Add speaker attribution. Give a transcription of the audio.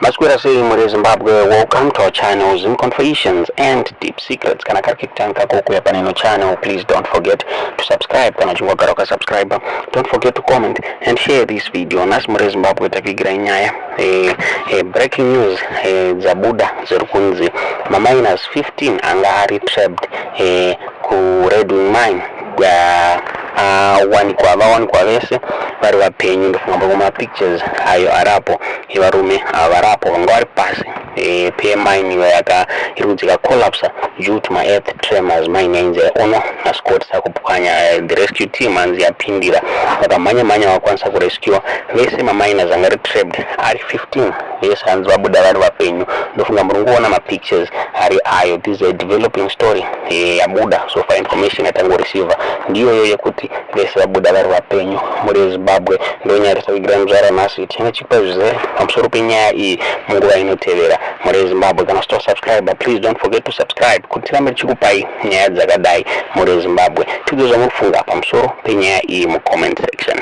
Speaker 1: Maswera sei muri Zimbabwe? Welcome to our channel, Zim Confessions and Deep Secrets. Kana kari kekutanga kuuya paneno channel, please don't forget to subscribe. Kana uchinge wagara ukasubscribe, don't forget to comment and share this video. Nhasi muri Zimbabwe takuigirai nyaya breaking news dzabuda dziri kunzi maminers 15 anga ari trapped kuRedwing Mine awanikwa, vawanikwa vese vari vapenyu. Ndofunga muri mapictures ayo arapo evarume ava variapo, vanga vari pasi pemine iyo yaka iri kunzi ikacollapsa due to maearth tremors. Mine yainzi yaono naScott Sakupwanya. The rescue team hanzi yapindira, vakamhanya mhanya, vakwanisa kurescua vese maminers anga ari trapped ari 15. Vese hanzi vabuda vari vapenyu. Ndofunga muri kuona mapictures ari ayo. This is a developing story yabuda. So far information yatangoreceiva ndiyoyo yekuti vese vabuda vari vapenyu. Muri Zimbabwe, ndonyaya yatakuigira muzuva ranhasi. Tinenge tichikupa zvizere pamusoro penyaya iyi munguva inotevera. Muri Zimbabwe, kana usati wasubscribe, please don't forget to subscribe kuti tirambe tichikupai nyaya dzakadai. Muri Zimbabwe, tiudze zvamuri kufunga pamusoro penyaya iyi mucomment section.